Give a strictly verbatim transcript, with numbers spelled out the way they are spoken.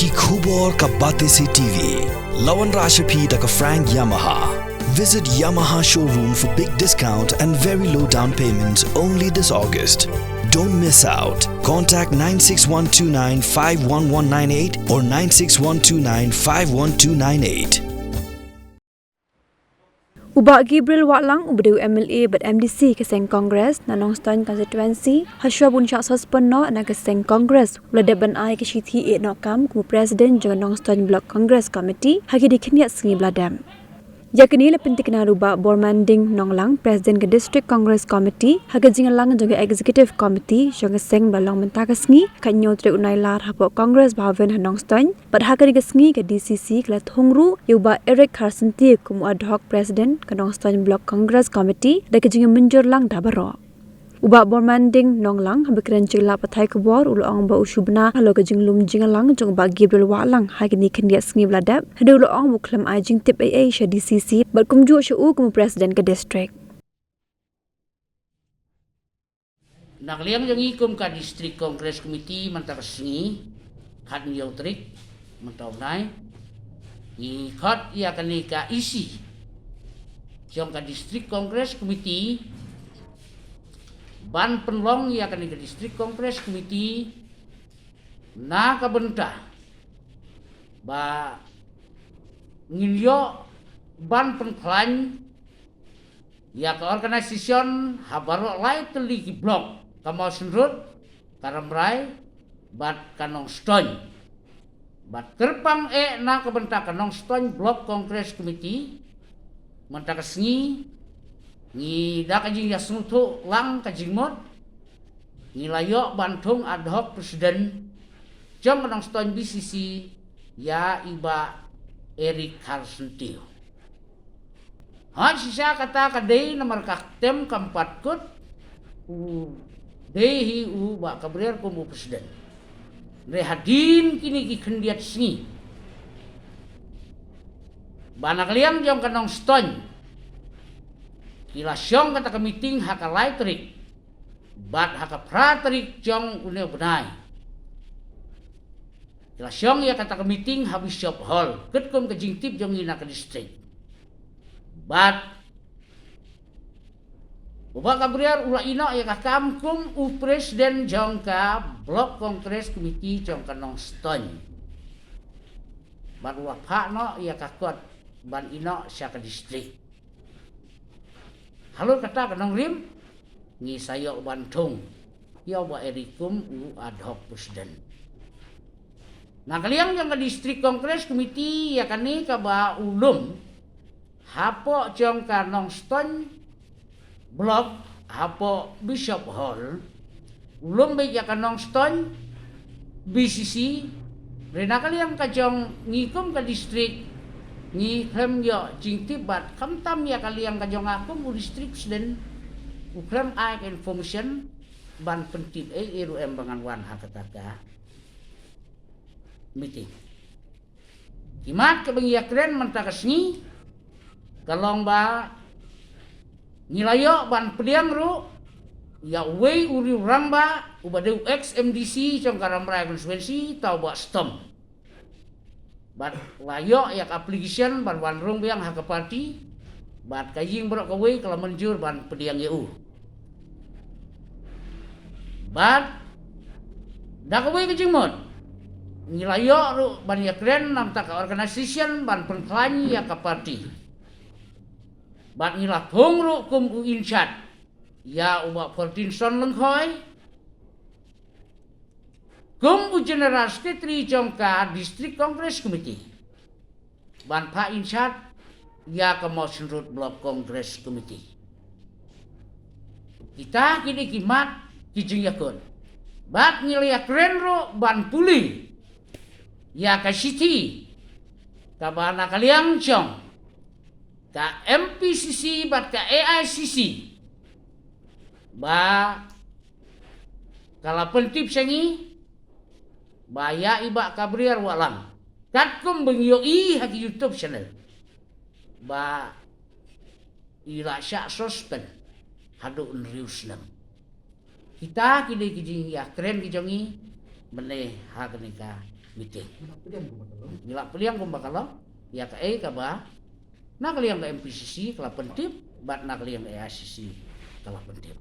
Ki khubor ka Batesi T V. La wanrah sha phi da ka Frank Yamaha. Visit Yamaha showroom for big discount and very low down payments only this August. Don't miss out. Contact nine six one two nine five one one nine eight or nine six one two nine five one two nine eight. U Bah Gabriel Wahlang, uba dei u M L A bad M D C ka seng Congress na Nongstoiñ constituency, hashwa ban shah suspend noh na ka seng Congress, u la dep ban ai ka shithi ïehnoh kam kum u President jong ka Nongstoiñ Block Congress Committee ha kine ki khyndiat sngi ba la dep. Ïa kane la pyntikna da u Bah Bormanding Nonglang, President ka District Congress Committee, ha ka jingïalang jong ka Executive Committee jong ka seng ba la long mynta ka sngi, ka hynñiew tarik u Nailar hapoh Congress Bhavan ha Nongstoiñ. Bad ha kane ka sngi ka D C C ka la thung ruh ïa u Bah Eric Kharsyntiew kum u ad hoc President ka Nongstoiñ Block Congress Committee da ka jingmynjur lang da baroh. U Bah Bormanding Nonglang, haba kren sha ki lad pathai khubor, u la ong ba u shu bna halor ka jinglum jingïalang jong u Bah Gabriel Wahlang ha kine ki khyndiat sngi ba la dep. Hynrei u la ong ba u khlem ai jingtip ei ei sha D C C bad kumjuh sha u kum u President ka District. Na ka liang jong ngi kum ka District Congress Committee mynta ka sngi, khathynñiew tarik mynta u bnai, ngi khot ïa kane ka E C jong ka District Congress Committee ban pynlong ïa kane ka District Congress Committee na ka bynta ba ngin ïoh ban pynkhlaiñ ïa ka organisation ha baroh lai tylli ki block, ka Mawshynrut, ka Rambrai bad ka Nongstoiñ. Bad kyrpang eh na ka bynta ka Nongstoiñ Block Congress Committee, mynta ka sngi ngi da ka jingïasngewthuh lang ka jingmut, ngi la ïoh ban thung ad hoc President jong ka Nongstoiñ B C C, ïa i Bah Eric Kharsyntiew. Hooid, shisha kata ka dei namar ka ktem kam pat kut, u dei hi u Bah Gabriel kum u President. Hynrei hadien kine ki khyndiat sngi, ba na ka liang jong ka Nongstoiñ ki la shong kata ka meeting ha ka lai tarik bad ha ka phra tarik jong une u bnai ki la shong ïa kata ka meeting ha Bishop Hall, katkum ka jingtip jong ngi na ka district. Bad u Bah Gabriel u la ïehnoh ïa ka kam kum u President jong ka Block Congress Committee jong ka Nongstoiñ. Bad u la phah noh ïa ka kot ban ïehnoh sha ka district. Halor kata ka nongrim, ngi sa ïoh ban thung ïa u Bah Eric kum u ad hoc President. Na ka liang jong ka District Congress Committee, ïa kane kaba u lum hapoh jong ka Nongstoiñ Block, hapoh Bishop Hall, u lum beit ïa ka Nongstoiñ B C C. Hynrei na ka liang ka jong ngi kum ka district, ngi khlem ïoh jingtip bad khamtam ïa ka liang ka jong nga kum u District President, u khlem ai ka information ban pyntip ei ei ruh em ba ngan wan ha kata ka meeting. Ki mat kaba ngi ïakren mynta ka sngi ka long ba ngi la ïoh ban pdiang ruh ïa uwei u riew rangbah uba dei u ex M D C jong ka Rambrai constituency, uta u Bah Stom. Bad la ïoh ïa ka application ban wan rung biang ha ka party, bad ka ïing baroh kawei ka la mynjur ban pdiang ïa u. Bad da kawei ka jingmut, ngi la ïoh ruh ban ïakren namar ka organisation ban pynkhlaiñ ïa ka party. Bad ngi la thung ruh kum u in charge ïa u Bah Fortinson Lyngkhoi kum u General Secretary jong ka District Congress Committee ban phah in charge ïa ka Mawshynrut Block Congress Committee. Kita ki dei ki mat ki jingïakut. Bad ngi la ïakren ruh ban pule ïa ka shithi kaba na ka liang jong ka M P C C bad ka A I C C ba ka la pyntip sha ngi ba ïa i Bah Gabriel Wahlang, katkum ba ngi ïohi ha ki YouTube channel, ba i la shah suspend haduh hynriew snem. Kita ki dei ki jingïakren ki jong ngi mynne ha kane ka meeting. Ngi la pdiang kumba ka long ïa kaei kaba na ka liang ka M P C C ka la pyntip bad na ka liang ka A I C C ka la pyntip.